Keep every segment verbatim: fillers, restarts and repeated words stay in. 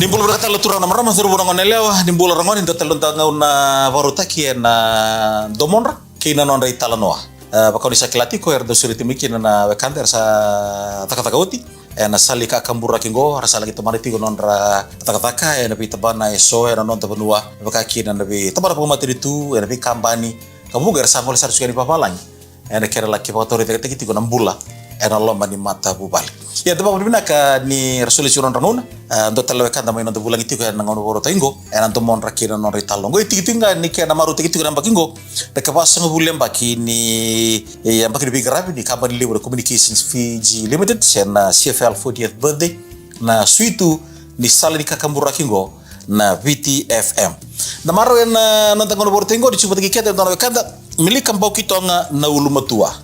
Ni bula vinaka tale na turaga na marama, cauravou na gone yalewa, ni bula ragone, dua tale na noda gauna vakarautaki ena domodra kei na nodra italanoa. E, vaka o ni sa kila tiko, era dau sureti mai kina na wekada era sa cakacaka oti ena sala ni kakaburaki qo, era sa laki tomana tiko nodra cakacaka ena veitabana eso ena noda vanua, vaka kina na veitabana vakamatanitu, ena veikabani, ka vuqa era sa gole sara tiko yani vavalagi ena kena laki vakatorocaketaki tiko na bula ena loma ni matavuvale. Ia, da vakavinavinaka ni ra solia tiko na nodra gauna. E, dua tale na wekada mai noda vulagi tiko ena gauna vakarautaki qo ena domodra kei na nodra italanoa. Qo e tiki tiko ga ni kena marautaki tiko na yabaki qo, na ikavasagavulu yabaki ni, e, yabaki ni veiqaravi ni kabani levu na Communications Fiji Limited, se na C F L fortieth birthday, na suitu ni sala ni kakaburaki qo, na Viti F M. Da marau ena noda gauna vakarautaki qo ni tiko vata kei keda e dua na wekada, Milika Baukitoga na Ulumatua.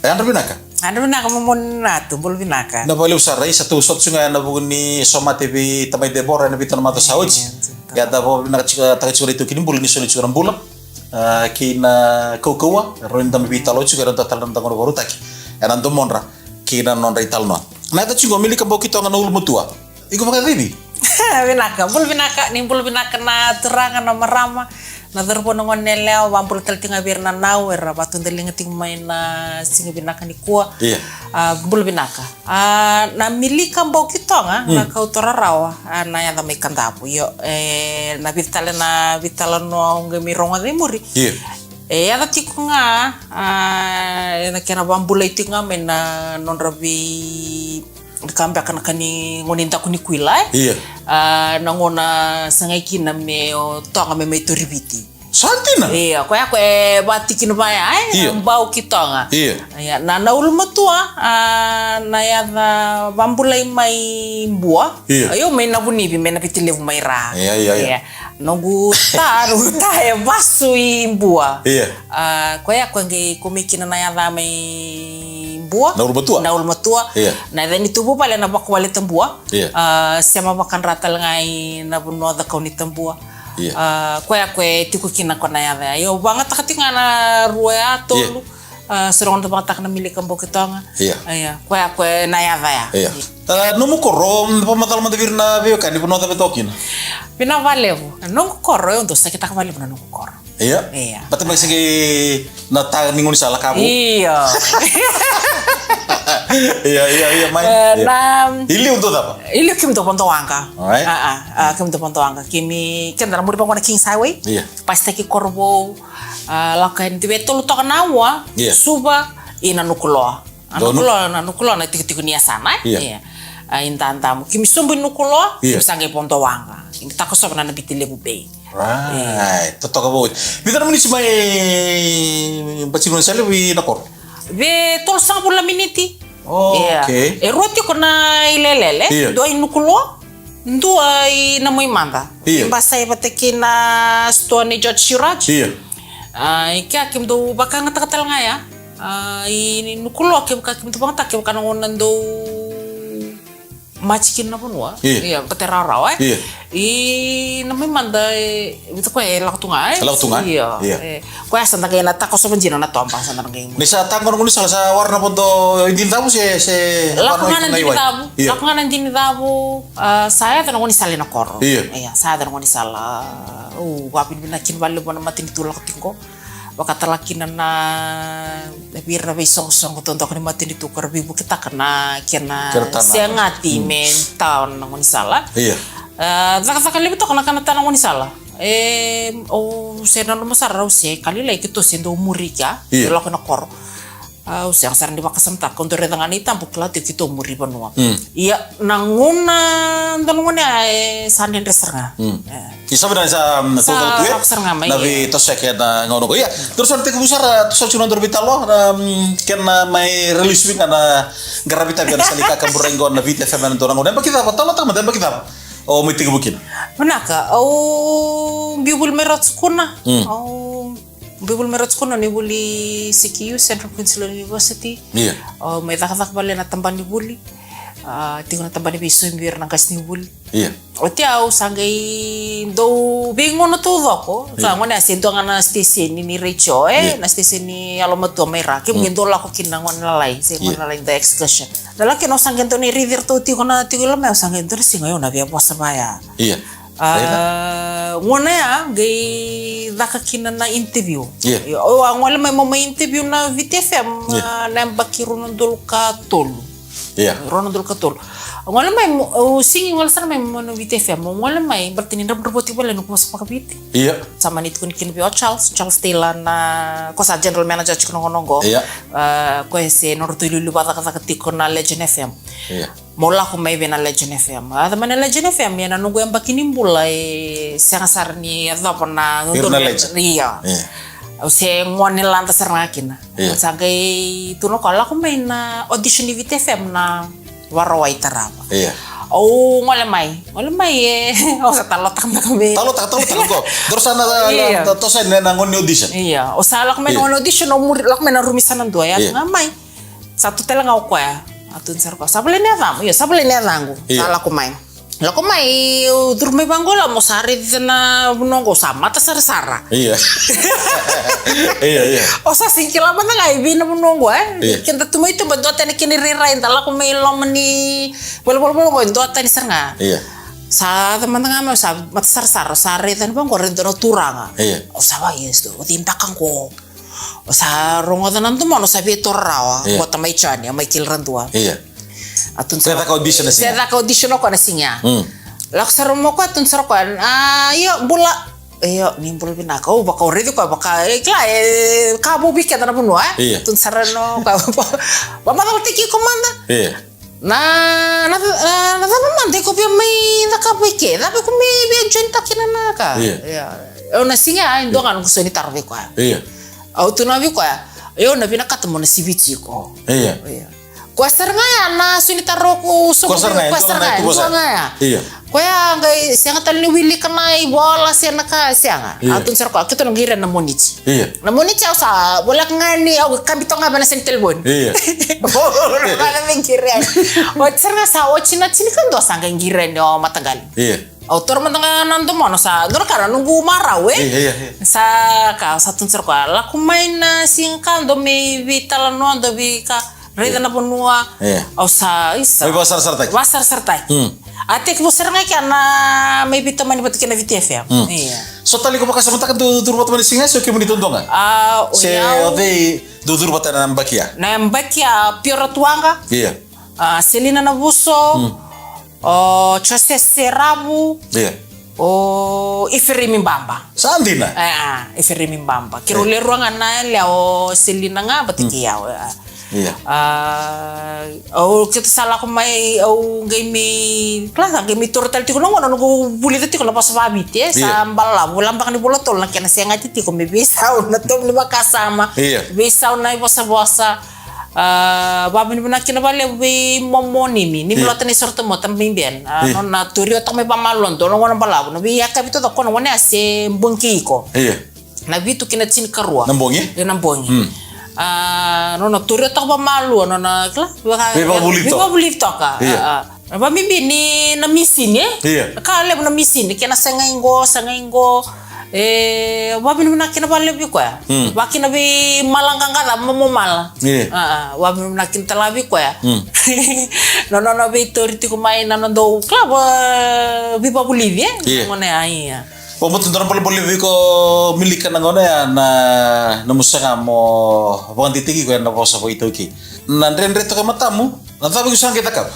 E, yadra vinaka. Yadra vinaka, Momona Natu, bula vinaka. Na vakalevu sara, e, sa tou sota tiko ga ena vuku ni somate vei tamai Debora ena vitu na macawa sa oti. Ia, da vakavinavinakataka tiko na itaukei ni bula ni solia tiko na bula, a, kei na kaukauwa, e rawa ni da mai veitalanoa tiko ena dua tale na noda gauna vakarautaki ena domodra kei na nodra italanoa. Na yaca tiko qo, Milika Baukitoga na Ulumatua. Iko vakacivi? Vinaka, bula vinaka, ni bula vinaka na turaga, na marama, na cauravou, na gone yalewa, vakabula tale tiko ga vei ira na nau era vakatudaliga tiko mai na siga vinaka nikua. Ia. A, bula vinaka. A, na Milika Baukitoga, na kauta rawa, a, na yaca mai Kadavu. Io, e, na vica tale na veitalanoa au qai mai rogoca i muri. Ia. E yaca tiko ga, a, ena kena vakabulai tiko ga mai na nodra vei, ka beka na ka ni gone daku ni kuila, e? Ia. A, na gauna sa qai kina me o Toga me mai tauri Viti. Sa dina? Ia, koya, koya e vakatikina vaya, e? Ia. Baukitoga. Ia. Ia, na, na Ulumatua, a, na yaca vakabulai mai Bua. Ia. Io, mai Navunivi, mai na Viti Levu mai Ra. Ia, ia, ia. Ia. Noqu ta, noqu ta e vasu i Bua. Ia. A, koya, koya qai kau mai kina na yaca mai Bua. Na Ulumatua. Na Ulumatua. Ia. Na yaca ni tuvuvale na Vakawale Tabua. Ia. A, sema vakadra tale ga i na vanua Cakaunitabua. Ia. A, koya, koya e tiko kina ko na yaca ya. Io, vakayagataka tiko ga na rua ya, tolu. Ia. A, sa rogo da vakayagataka na Milika Baukitoga. Ia. A, ia. Koya, koya na yaca ya. Ia. A, nomu koro, vakamacala mada vei ira na veiwekani, vanua cava e toka kina? Vinaka vakalevu. Na noqu koro, au dau sakitaka vakalevu na noqu koro. Ia. Ia. Baleta me sa qai na ta ni gaunisala ka vu. Io. Ia, ia, ia, mai. E, ia. Na, i liu dou cava? I liu keimami dau vodo waqa. Alright. A, a, a, keimami dau vodo waqa. Keimami, keda na muri vaqo na Kings Highway. Ia. Pasitaki Korovou. A, lako yani, e tolu toka na aua. Ia. Suva, i Nanukuloa. A, Nanukuloa, Nanukuloa na tikotiko ni yasana, e? Ia. Ia. A, i Dadamu. Keimami sobu i Nukuloa, ia, keimami sa qai vodo waqa. Keimami takosova na Viti Levu Bay. Right. Ia. Totoka vou. Vica na miniti mai Batini Gaunisala i na koro? Vei tolusagavulu na miniti. Oh, ia, okay. E rua tiko na ilelele, ia, dua i Nukuloa, dua i Namoimada. Ia. Keimami basai vata kei na sitoa nei George Shiraj. Ia. A, i kea keimami dau vakayagataka tale ga ya. A, i Nukuloa kevaka keimami dau vakayagataka, kevaka na gauna dau maji kina na vanua. Ia. Ia, baleta e rawarawa, e? Ia. I Namoimada, e, vei koya e lako tu ga, e? E lako tu ga? Ia. Ia. E, koya sa da qai na takosova dina na toba, sa da na qai. Ni sa taqo na gaunisala, sa wara na vodo i Dinicavu se, se lako ga na Dinicavu. Ia. Lako ga na Dinicavu, a, sa yaco na gaunisala i na koro. Ia. Ia, sa yaco na gaunisala. Au vakavinavinaka kina vakalevu vua na matanitu lako tiko. Vakatale kina na, vei ira na veisoqosoqo taudaku ni matanitu ka ra veivuketaka na kena, kena tana, segati, mm, me tana na gaunisala. Ia. A, cakacaka levu toka na kena tana na gaunisala. E, au se nanuma sara, au se ka lailai keitou se dau muri kea, ia, e lako na koro. A, au sega sara ni vakasamataka, au dau raica ga na itabu, kila tiko keitou muri vanua. Mm. Ia, na gauna, dua na gauna ya, e sa dredre sara ga. Mm. E. Ni sa vinaka ni sa, mm, sa lako sara ga mai, na veitosoyaki ena gauna oqo. Ia, dou sa na tekivu sara, toso tiko na nodaru veitalanoa, na, mm, kena mai release vei ga na qaravi itavi ena sala ni kakaburaki qo na Viti F M ena dua na gauna. Yabaki cava, talanoataka mada, yabaki cava o mai tekivu kina? Vinaka, au biu vuli mai Ratu Sukuna. Mm. Au biu vuli mai Ratu Sukuna, ni vuli C Q U, Central Queensland University. Ia. Au mai cakacaka vale na tabana ni vuli. A, tiko na tabana ni veisomi vei ira na qasenivuli. Ia. Oti au sa qai dau veigauna taucoko. Sa gone a se dua ga na station ni radio, e, na station ni yalomatua mai ra. Kemu qai dau lako kina na gone lalai, se gone lalai da excursion. Da lako kina au sa qai dau na raici iratou tiko na tiko i loma, au sa qai dau na siga, io, na via vosa vaya. Ia. A, gona ya qai caka kina na interview. Ia. Io, au a gole mai mo mai interview na Viti F M, a, na yabaki rua na udolu ka tolu. Ia. Rua na udolu ka tolu. Au gole mai, au sigi gole sara mai mo na Viti F M, au gole mai baleta ni dravudravua tiko vale na noqu vosa vakaviti. Ia. Sa mani tukuni kina vei au o Charles, Charles Taylor na, ko sa general manager tiko na gauna oqo. Ia. A, koya se nodratou iliuliu vakacakacaka tiko na Legend F M. Ia. Mo lako mai vei na Legend F M. A, yaco mai na Legend F M, ia na noqu yabaki ni bula e sega sara ni yacova na Legend. Ia. Au se gone lada sara ga kina. Ia. Sa qai tukuna o koya lako mai na audition ni Viti F M na Warawai Tarava. Ia. Au gole mai, gole mai e, au sa talotaka beka mai. Talotaka, talotaka qo. Dou sa na, na, na, tosa na, na gauna ni audition. Ia, au sa lako mai na gauna ni audition, au muri, lako mai na rumi sa na dua, ia, ga mai. Sa tu tale ga o koya. A tukuna sara o koya, sa volai na yacamu? Io, sa volai na yacaqu. Sa lako mai. Lako mai, au curu mai vaqo, au sa raica na vanua qo, sa mata sarasara. Ia. Ia, ia. Au sa sega ni kila mada ga i vei na vanua qo, e? Ia. Keda tu mai tuba, dua tani kena irairai, da lako mai loma ni valenivolavola qo, dua tani sara ga. Ia. Sa yaco mada ga mai, sa mata sarasara, sa raica na vanua qo, raica na turaga. Ia. Au sa va, yes, o cei beka qo? Au sa rogoca na domona, au sa via taura rawa. Ia. Vata mai Joni, o Michael Radua. Ia. A tukuna sara, se caka audition na siga. Se caka audition o koya na siga. Mm. Lako sara mai o koya, tukuna sara o koya, a, io, bula. Io, ni bula vinaka. Au vaka au raici koya, vaka, e, kila, e, ka vou vei keda na vanua, e? Ia. Tukuna sara o koya, vakamacalataki iko mada. Ia. Na, na, na, na cava mada iko via mai cakava i ke? Cava iko mai via join taka kina na ka? Ia. Ia. Au na siga, e dua ga noqu sau ni taro vei koya. Ia. Au tukuna vei koya, io, na vinakata mo na sivi tiko. Ia. Ia. Koya sara ga ya na sau ni taro au soqo vei koya. Koya sara ga ya, e dua ga ya. Ia. Koya qai sega tale ni wilika na ivola se na ka, sega. Ia. A tukuna sara o koya, keitou na qiri yani na Moniti. Ia. Na Moniti au sa voleka ga ni au kabi toka ga vei na sega ni telefoni. Ia. Vale me qiri yani. Oti sara ga sa oti na tinikadua sa qai qiri yani o mataqali. Ia. Au taura mada ga na domona, sa dua na ka na noqu marau, e? Ia, ia, ia. Sa ka, sa tukuna sara o koya, lako mai na siga ka dou mai veitalanoa, dou vei ka. Raica na vanua. Ia. Au sa, isa. Mai vakasarasarataki. Vakasarasarataki. Mm. A tekivu sara ga kina na mai veitomani vata kei na Viti F M. Mm. Ia. So tale iko vakasamataka dou curu vata mai na siga se o kemuni duadua ga? A, o yau. Se o cei dou curu vata na yabaki ya? Na yabaki ya, Pio Ratuaqa. Ia. A, Selina Navuso. Mm. O Jose Seravu. Ia. O Ifereimi Baba. Sa dina? E, a, Ifereimi Baba. Keirau le rua ga na yalewa, o Selina ga vata kei au, e, a. Ia. A, au keitou sa lako mai, au qai mai, kila, qai mai taura tale tiko na gauna noqu vulica tiko na vosa vakaviti, e, sa balavu, la beka ni vula tolu na kena segati tiko me veisau na tomi ni vakasama. Ia. Veisau na ivosavosa. A, vakavinavinaka kina vakalevu vei Momo Nimi, Nimi Lotanaisorovatu, Momo, Tababen. A, nona toria toka mai vakamalua, dua na gauna balavu. Na veiyakavi taucoko na gauna ya se bogi kei iko. Ia. Na vitu ki na tinikarua. Na bogi? Io, na bogi. Mm. A, nona toria toka vakamalua, nona, kila, vaka-, veivakavulici toka. Veivakavulici toka. Ia. A, a. Na vakabibi ni na misini, e? Ia. Ka levu na misini, kena sagai qo, sagai qo. E, vakavinavinaka kina vakalevu vei koya. Mm. Vaka kina vei Mala Qaqaca, Momo Mala. Ia. A, a, vakavinavinaka kina tale ga vei koya. Mm. Na nona veitauri tiko mai na nona dau, kila, va-, veivakavulici, e? Ia. Na gauna ya, ia. Vakabauta dua na bolebole vei iko Milika na gauna ya, na, na nomu saga mo vakadeitaki iko ena vosa vakaitaukei. Na dredre toka e matamu. Na cava iko sa qai cakava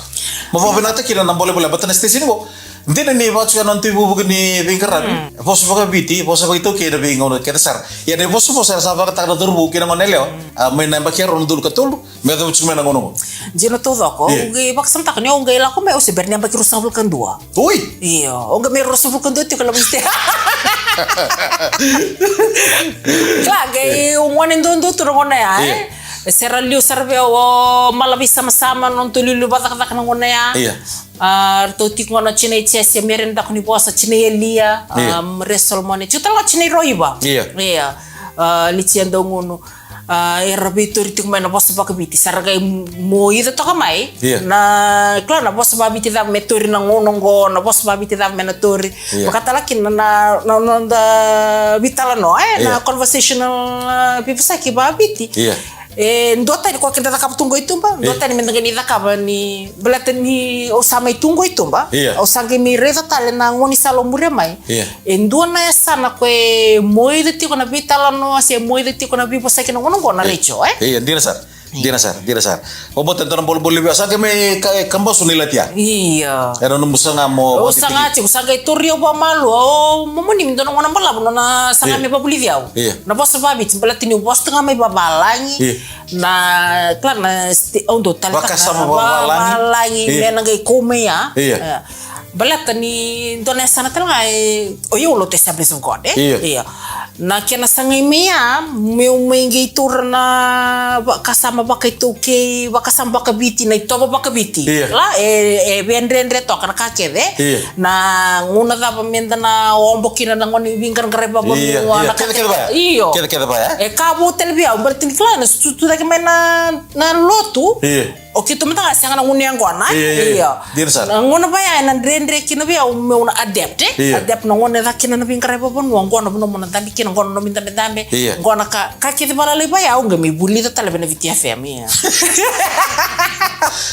mo vakavinakataka kina na bolebole, baleta na station qo, dina ni vakatusa na noda itubutubu ni veiqaravi. Mm. Vosa vakaviti, vosa vakaitaukei ena veigauna kece sara. Ia na ivosavosa era sa vakayagataka na cauravou kei na goneyalewa, a, mai na yabaki e rua na udolu ka tolu me yacova tiko mai na gauna qo. Dina taucoko. Ia. Au qai vakasamataka ni au qai lako mai, au se bera ni yabaki ruasagavulu ka dua. Oi! Io, au qai mai ruasagavulu ka dua tiko na mistake. Kila, qai, ia, au gone duadua tu na gauna ya, e? Ia. E sera liu sara vei au o Mala Veisamasama, nona tou liuliu vakacakacaka na gauna ya. Ia. A, ratou tiko gona o Tina Ichesi, Mary Dakunivosa, Tina Elia, ia, a, Maria Solomone. Tiko tale ga o Tina Iroiva. Ia. Ia. A, Litia Daugunu. A, era veitori tiko mai na vosa vakaviti, sa ra qai moica toka mai. Ia. Na, kila, na vosa vakaviti cava me tori na gauna oqo, na vosa vakaviti cava me na tori. Ia. Vakatala kina na, na, na noda veitalanoa, e, na, ia, conversational, a, veivosaki vakaviti. Ia. E dua tani ko keda cakava tu qo i tuba, dua, ia, tani me da qai ni cakava ni, baleta ni au sa mai tu qo i tuba. Ia. Au sa qai mai raica tale na gaunisala o muria mai. Ia. E dua na yasana ko e moica tiko na veitalanoa se moica tiko na veivosaki na gauna oqo na, ia, retio, e? Ia, dina sara. Ia. Dina sara, dina sara. O bota dua na bolebole vei au, sa qai mai ka, e, kabasu ni latia. Ia. Era nomu saga mo, au saga tiko, sa qai tori au vakamalua, o momoni me dua na gauna balavu nona saga, ia, me vavulici au. Ia. Na vosa vakaviti, baleta niu vosa tu ga mai vavalagi. Ia. Na, kila, na sti-, au dau tale, vakasama va-, vavalagi. Vavalagi, ia, me na qai kau mai ya. Ia. Ia. Baleta ni dua na yasana tale ga, e, o yau lotu Assemblies of God, e? Ia. Ia. Na kena sagai mai ya, meu mai qai taura na vakasama vakaitaukei, vakasama vakaviti, na itovo vakaviti. Ia. La, e, e via dredre toka na ka kece. Ia. Na gauna cava me da na obo kina na gauna ni veiqaraqaravi vakavanua, ia, ia, na ka kece, kece, kece vaya. Io. Kece, kece vaya. E ka vou tale vei au, baleta ni kila, na sutu cake mai na, na lotu. Ia. O keitou mada ga sega na gunu yaqona, e? Ia, ia, ia. Io. Dina sara. Na gauna vaya ena dredre kina vei au meu na adapt, e? Ia. Adapt na gauna e caka kina na veiqaravi vakavanua, qo na vanua mo na dabe kina, qo na nomu idabedabe, ia, qo na ka, ka kece vakalala vaya au qai mai vulica tale vei na Viti F M, ia.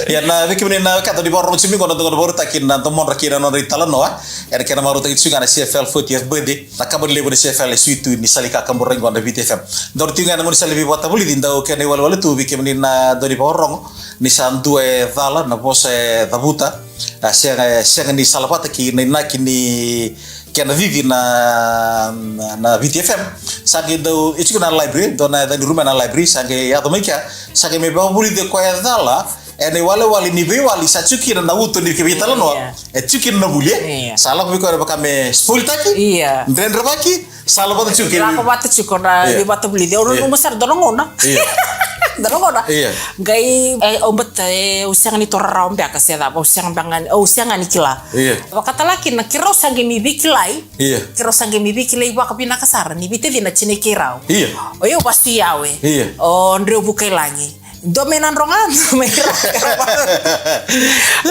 Ia, na vei kemuni na wekada ni vakarorogo tiko mai qo, na dou na vakarautaki na domodra kei na nodra italanoa ena kena marautaki tiko ga na C F L fortieth birthday. Na kabani levu ni C F L e sui tu ni sala i kakaburaki qo na Viti F M. Dau tiko ga na gaunisala ni veivakatavulici, dau kena iwalewale tu vei kemuni na dau ni vakarorogo, ni sa dua e cala, na vosa e cavuta, a sega, e sega ni salavata kei na inaki ni kena cici na, na, na Viti F M. Sa qai dau, e tiko na library, dua na yaca ni rumu ena library, sa qai yaco mai kea, sa qai mai vakavulici o koya e cala, ena iwalewale ni veiwali sa tiko kina na uto ni veitalanoa. Ia. E tiko kina na vuli, e? Ia. Sa lako vei koya vaka me spoiltaki, ia, dredrevaki, sa lako vata tiko kina. Lako vata tiko na, ia, veivakatavulici. Au, ia, nanuma sara dua na gauna. Ia. Dua na gauna. Ia. Qai, e, au bata, e, au sega ni taura rawa beka se cava, au sega beka ni, au sega ni kila. Ia. Vakatala kina keirau sa qai mai veikilai. Ia. Keirau sa qai mai veikilai vakavinaka sara, ni veitacini na tinai keirau. Ia. O yau Vasiawe. Ia. O Dreu Vukailagi. Dua mai Nadroga, dua mai Ra-,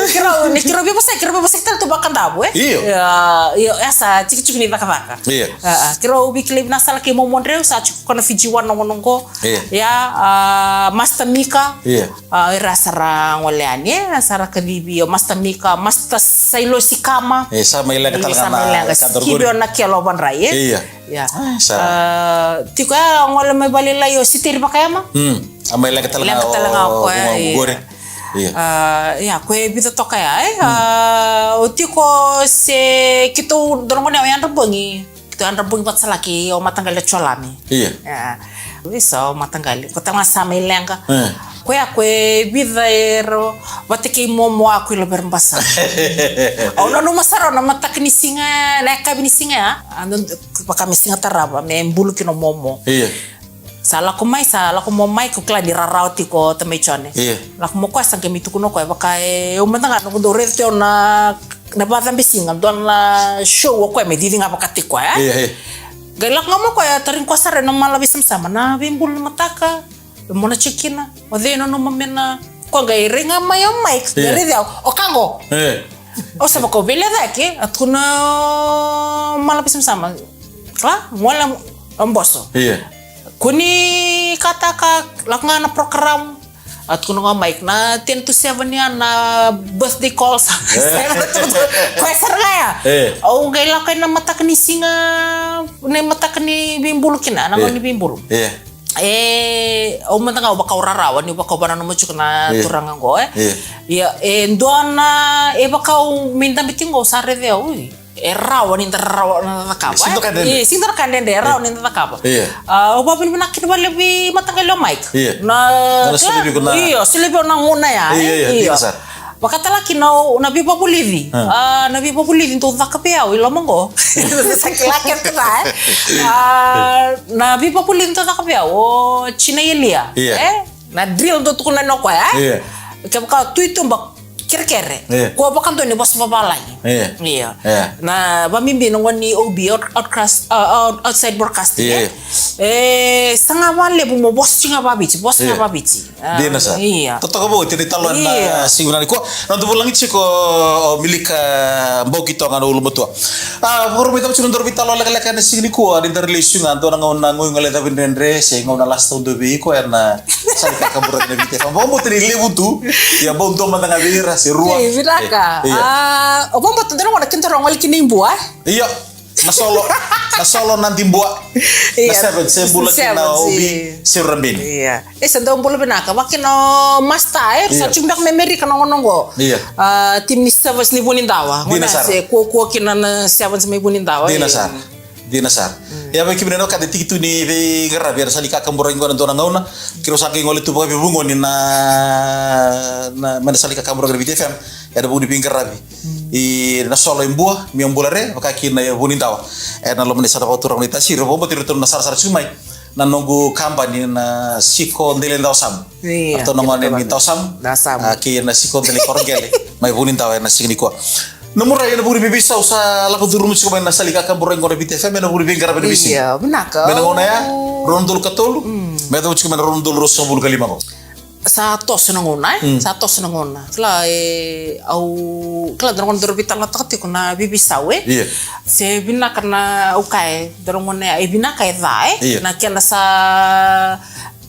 keirau, ni keirau veivosaki, keirau veivosaki tale tu vakadavu, e? Io. Ia, io, e sa tikitiki ni cakacaka. Io. A, a, keirau veikilai vinaka sara kei Momo Dreu, sa tiko ko na Fiji One na gauna oqo. Io. Ia, a, Master Mika. Io. A, era sa ra gole yani, e, sa ra kacivi, o Master Mika, Master Sailosi Kama. E, sa mai leqa tale ga na, sa mai leqa, ka daru qori. Sikivi o Nakelo Vadrai, e? Io. Ia. A, sa. A, tiko ya, gole mai valailai o Siteri Vakayama. Mm. A mai leqa tale ga, leqa tale ga o, o koya, o, ia. Qori. Ia. A, ia, koya e vica toka ya, e? Mm. A, o tiko se keitou dua na gauna o Yadra Bogi. Keitou Yadra Bogi vata sara kei o mataqali o Tsolami. Ia. Ia. Isa o mataqali. Ko tale ga sa mai leqa. E. Koya, koya e vica era vata kei Momo a ko i Loverbasa. Au nanuma sara na mataka ni siga, na yakavi ni siga ya. A, vaka me siga tarava, me bulu kina o Momo. Ia. Sa lako mai, sa lako mai o Mike, au kila ni rarawa tiko o tamai Jone. Ia. Lako mai o koya, sa qai mai tukuna o koya, vaka e, au mada ga noqu dau raica tu au na, na vakacabe siga, dua na show o koya me cici ga vaka tiko, e? Ia, ia. Qai lako ga mai o koya, tarogi koya sara ena mala veisamasama, na veibulu ni mataka, e mo na tiko kina, o cei nanuma me na, koya qai rai ga mai o Mike, ia, qai raici au, o ka qo. Ia. Au sa vakaveilai cake, a tukuna o mala veisamasama. Kila, gole o Boso. Ia. Kua ni kataka, lako ga na program. A tukuna ga o Mike, na ten to seven ya na birthday calls. E. Koya sara ga ya. E. Au qai lako ena mataka ni siga, na mataka ni veibulu kina, na, ia, gauna ni veibulu. Ia. E, au mada ga au vaka au rarawa, niu vaka au vananuma tiko na, ia, turaga qo, e. Ia. Ia, e dua na, e vaka au mai dabe tiko qo, au sa raica, ui. E rawa ni da rawa na cakava, e? Sega ni dua na ka dredre. Io, sega ni dua na ka dredre, e rawa ni da cakava. Io. A, au vakavinavinaka kina vakalevu vei mataqali o Mike. Io. Na, na solia vei iko na, io, solia vei au na gauna ya, e? Io, io, io. Dina sara. Vakatale kina na veivakavulici. A. A, na veivakavulici dou caka vei au i loma qo. Sa kila kece ga, e? A, na veivakavulici dou caka vei au, o Jina Elia, io, e? Na drill dou tukuna o koya, e? Io. Kevaka tu i tuba, kerekere. Io. Ko vakadua ni vosa vavalagi. Io. Io. Io. Na vabibi na gone ni O B, out-, outcast, uh, out-, outside broadcasting, io, eh? E saga valevu mo vosa tiko ga vaViti, vosa ga vaViti. Ah, dina sara. Io. Totoka vou, tini talo na, io, siga nikua. Na noda vulagi tiko o Milika Bauki Toga na ulumatua. Ah, voro mai tau tiko na doro vitalo lekaleka na siga nikua, ni dara lesu ga, dua na gauna gauigale cavi dredre, se gauna last tau dua vei iko, ena sali kakaburaki na Viti F M. Vakabauta ni levu tu, ia bau dua mada ga vei ira, se rua. Io, vinaka. Eh, io. Ah, o vakabauta dua na gauna kina dau gole kina i Bua, eh? Io. Na solo, na solo na Dibua. Io. Na seven, se bula kina Sevens, o bi, io, se Rabini. Io. E sa dau bula vinaka, vaka kina o Master, eh, sa, io, tiko beka mai Amerika na gauna oqo. Io. Ah, team ni Sevens ni Vunidawa. Dina sara. Se kuakua kina na Sevens mai Vunidawa. Dina sara. Dina sara. Mm. Ia vei kemuni na wekada tiki tu ni veiqaravi ena sali kakaburaki oqo ena dua na gauna. Keirau sa qai gole tu vakavuvugoni na, na, mai na sali kakaburaki na Viti F M. Ena vuku ni veiqaravi. Mm. I na solo i Bua, Mio Bula Re, vaka kina i Vunidawa. Ena loma ni sala vakaturaga ni tasiri, vakabauta iratou na sarasara tiko mai na noqu kabani na Siko Delaidawasam. Io. Ratou na gone ni Dawasam. Dawasam. Ah, kei na Siko Delai Koroqele mai Vunidawa ena siga nikua. Na murai ena vuku ni veiveisau sa lako curuma tiko mai na sali kakaburaki oqo na Viti F M ena vuku ni veiqaravi ena veisiga. Io, vinaka. Mai na gauna ya, rua na udolu ka tolu, mm, me yacova tiko mai na rua na udolu ruasagavulu ka lima oqo. Sa toso na gauna, eh? Mm. Sa toso na gauna. Kila, eh, au, kila, dua na gauna daru veitalanoataka tiko na veiveisau, eh? Io. Se vinaka na, au kaya, dua na gauna e vinaka, e ca, eh? Io. Na kena sa,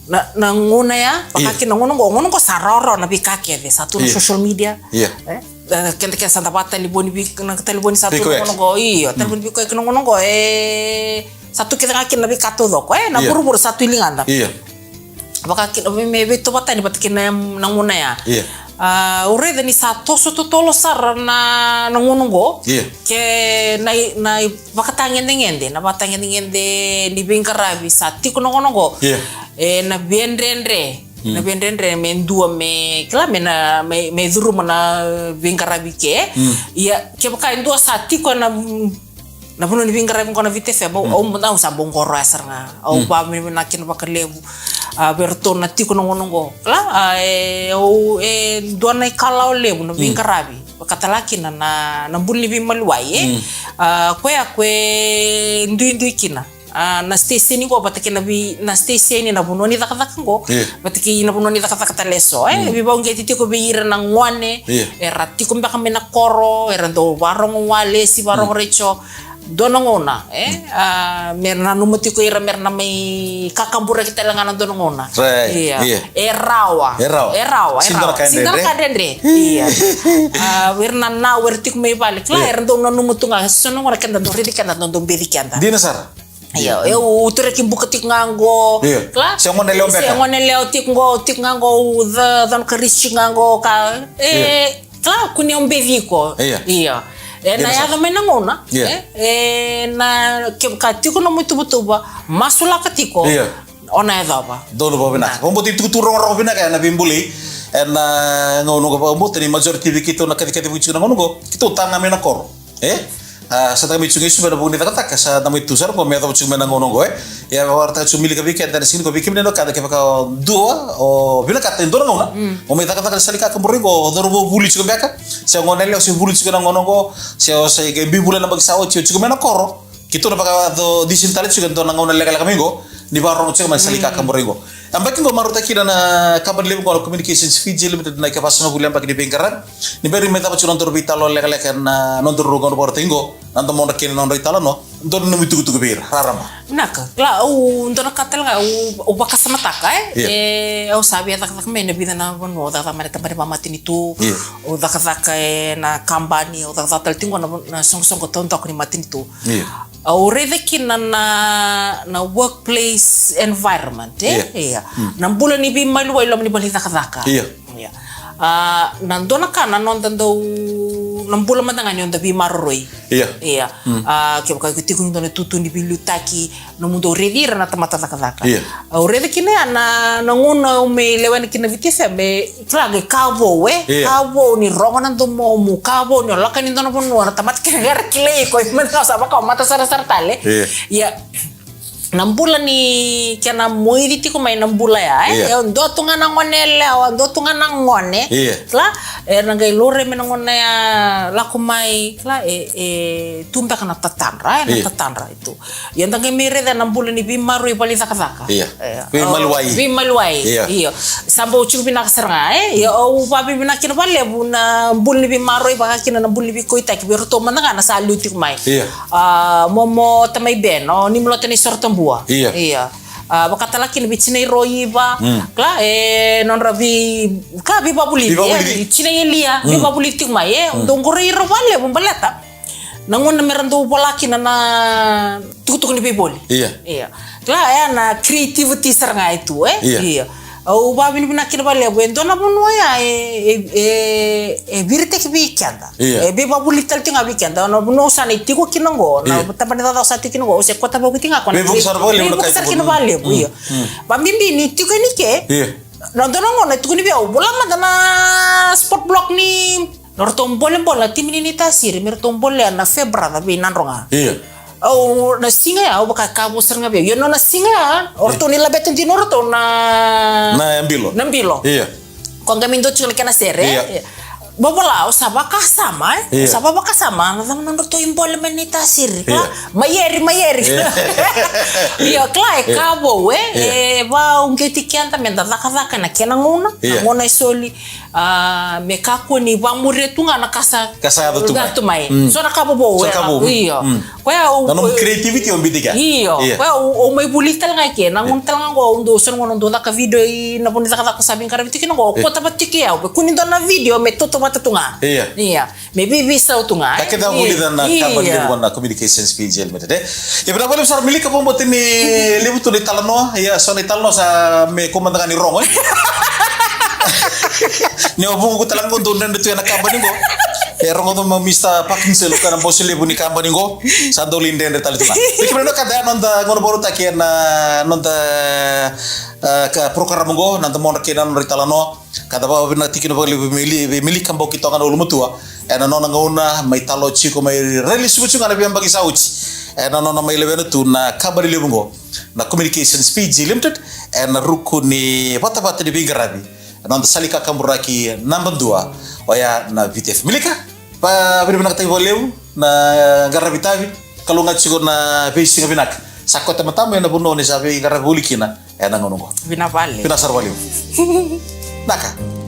na, na gauna ya, vaka, io, kina na gauna oqo, gauna oqo sa rawarawa na veika kece, sa tu na, io, social media. Io. Eh? Eh, keda kece sa da vakatalevoni vei, na talevoni sa tu na gauna oqo, io, talevoni vei koya kina na gauna oqo, eh, sa tu kece ga kina na veika taucoko, eh, na, io, vuravura sa tu i ligada. Io. Vaka kina, me, me veitauvatani vata kina na gauna ya. Io. Ah, au raica ni sa toso totolo sara na, na gauna oqo. Io. Kei na, na vakatagedegede, na vakatagedegede ni veiqaravi sa tiko na gauna oqo. Io. E, na veidredre. Mm. Na veidredre me dua me, kila, me na, me, me curuma na veiqaravi ke. Mm. Ia, kevaka e dua sa tiko na, na vanua ni veiqaravi oqo na Viti F M, au, mm, au, au sa bau qoroya sara ga. Au, mm, vakavinavinaka kina vakalevu, ah, vei iratou na tiko na gauna oqo. Kila, ah, e, au, e dua na ikalawa levu na, mm, veiqaravi. Vakatalega kina na, na bula ni veimaliwai, eh? Mm. Ah, koya ko e duidui kina. Ah, na station qo vata kei na vei, na station, na vanua ni cakacaka qo. Io. Vata kei na vanua ni cakacaka tale eso, eh? Mm. Veivakauqeti tiko vei ira na gone. Io. Era tiko beka mai na koro, era dau varogo walesi, varogo, mm, retio. Dua na gauna, eh? Mm. Ah, mera nanuma tiko ira, mera na mai kakaburaki tale ga na dua na gauna. Right. Io. Io. E rawa. E rawa. E rawa, e rawa. Sega ni dua na ka dredre. Sega ni dua na ka dredre. Io. Ah, ira na nau, era tiko mai vale. Kila, io, era dau nanuma tu ga. So na gauna keda dau raici keda, dau, dau beci keda. Dina sara. Io, io, o Tureki Buka tiko ga qo. Io. Kila? Se gone yalewa beka. Se gone yalewa tiko qo, tiko ga qo, o Ca-, Cano Karisi tiko ga qo, ka, e, io, kila, kua ni o beci iko. Io. Io. E, io, na sara. Yaco mai na gauna, io, e, e, na, kevaka tiko nomu ituvatuva, masulaka tiko. Io. O na yacova. Donu vakavinaka. Vinaka. Vakabauta ni tukutuku rogorogo vinaka ena veibuli. Ena gauna qo vakabauta ni majority vei keitou na kacikaci vei keitou na gauna qo, keitou tara ga mai na koro. E? Ah, sa tara mai tu ga i Suva ena vuku ni cakacaka, sa tara mai tu sara qo me yacova tu ga mai na gauna qo, e? Ia, vakaraitaka tu o Milika vei keda ena siga nikua, vei kemuni na wekada, kevaka o dua o vinakata e dua na gauna, mm, o mai cakacaka ena sali kakaburaki qo, o cauravou vuli tiko beka, se o gone yalewa se vuli tiko na gauna qo, se o sa qai bibula na yabaki sa oti, o tiko mai na koro. Keitou na vakayaco distance tale tiko e dua na gauna lekaleka mai qo, ni vakarorogo tiko mai na sali kakaburaki qo. Yabaki qo marautaki kina na kabani levu qo na Communications Fiji Limited na ikavasagavulu yabaki ni veiqaravi. Ni bera ni mai cava tiko na nodaru veitalanoa lekaleka ena nodaru gauna vakarautaki qo, na domodra kei na nodra italanoa, dua na nomu itukutuku vei ira, raraba. Vinaka, kila, au dua na ka tale ga au, au vakasamataka, e? Io. E, au sa via cakacaka mai na vica na vanua, au cakacaka mai na tabana vakamatanitu, io, au cakacaka ena kabani, au cakacaka tale tiko qo na, na soqosoqo taudaku ni matanitu. Io. Au raica kina na, na workplace environment, e? Ia. Ia. Mm. Na bula ni veimaliwai loma ni vale ni cakacaka. Ia. Ia. Ah, na dua na ka na noda dau, na bula mada ga ni noda veimaroroi. Ia. Ia. Mm. Ah, kevaka iko tiko ni dua na itutu ni veiliutaki, nomudou raici ira na tamata cakacaka. Ia. Au raica kina ya na, na gauna au mai lewena kina Viti F M, e, kila, qai ka vou, e? Ia. Ka vou ni rogo na domomu, ka vou ni o lako yani dua na vanua, na tamata kece ga era kilai iko, e, mada ga sa vaka o mata sarasara tale. Ia. Ia, na bula ni kena moici tiko mai na bula ya, e? Ia. E, dua tu ga na gone yalewa, dua tu ga na gone. Ia. Kila, E na qai laurai me na gauna ya lako mai, kila, e, e tu beka na tatadra, e na, io, tatadra e tu. Ia da qai mai raica na bula ni veimaroroi valenicakacaka. Ia. E, veimaliwai. Veimaliwai. Ia. Io. Sa bau tiko vinaka sara ga, e? Ia, au vavinavinaka kina vakalevu na bula ni veimaroroi, vaka kina na bula ni veikoitaki vei iratou mada ga na sa liu tiko mai. Ia. A, momo tamai Ben, o Nimilota ni Sorotabua. Ia. Ia. A, vakatala kina vei tinai Roiva. Mm. Kila, e, nodra vei, kila, veivavulici. Veivavulici. E, tinai Elia, mm, veivavulici tiko mai, e. Mm. Dou qoroi ira vakalevu baleta na gauna mera dau vola kina na tukutuku ni veivoli. Ia. Ia. Kila, e na creativity sara ga e tu, e? Ia. Ia. Au vavinavinaka kina vakalevu, e dua na vanua ya e, e, e, e viritaki vei keda. Ia. E veivavulici tale tiko ga vei keda. Na vanua au sa na tiko kina qo, na, io, tabana ni cakacaka au sa tiko kina qo, au se kauta vakaoti ga ko na veivuke sara vakalevu, veivuke sara kina vakalevu, mm, io. Mm. Vabibi ni tiko yani ke. Ia. Na dua na gauna e tukuni vei au, vola mada na sport block ni, na ratou bolebole na timi ni Naitasiri, me ratou bolea na Farebrother vei Nadroga. Ia. Au, na siga ya, au vaka ka vo sara ga vei au. Ia nona siga ya, o ratou ni laveta dina o ratou na, na bilo. Na bilo. Ia. Ko qai mai dua tiko na kena sere. Ia. Ia. Vavola, au sa vakasama, e? Ia. Au sa vakasama, na cava nodratou ibole mai Naitasiri. Ia. Mai eri, mai eri. Ia. Ia, kila, e, ia, ka vou, e? Ia. E vauqeti keda meda cakacaka na kena gauna, ia, na gauna e soli. A, me kakua ni vamuria tu ga na ka sa, ka sa yaco tu mai. Yaco tu mai. Mm. So na ka vovou, so na ka vovou. Io. Mm. Koya au, na nomu creativity o biuti kea. Io. Io. Koya au, au mai vulici tale ga i ke. Na gauna tale ga qo au dau, so na gauna au dau caka video i na vanua ni cakacaka sa veiqaravi tiko kina qo. Io. Kauta vata tiko i au. Me kua ni dua na video me tautauvata tu ga. Io. Io. Me veiveisau tu ga. Ka kece au vulica na kaba ni levu na Communications Fiji Limited, e. Ia vinaka vakalevu sara Milika, vakabauta ni levu tu na italanoa. Ia so na italanoa sa me kua mada ga ni rogo, e. Ni o vuku tale ga qo dau dredre tu ena kaba ni qo. E rogoca mai o Mister Parkinson, o koya na bose levu ni kaba ni qo. Sa dau lai dredre tale tu ga. Vei kemuni na wekada, e noda gauna vakarautaki ena noda, e, ka program qo, na Domodra kei na Nodra iTalanoa. Ka da vakavinavinaka tiko vakalevu vei Mili-, vei Milika Bauki Toga na ulumatua. Ena nona gauna mai talo tiko, mai railesuva tiko ga na veiyabaki sa oti. Ena nona mai lewena tu na kaba ni levu qo, na Communications Fiji Limited, ena ruku ni vatavata ni veiqaravi. Ena noda sala ni kakaburaki naba dua, oya na V T F. Milika, vakavinavinakataki vakalevu na qaravi tavi, kalougata tiko na veisiga vinaka. Sa koto e matamu ena vanua ni sa veiqaravi voli kina ena gauna qo. Vinaka vakalevu. Vinaka sara vakalevu. Naka.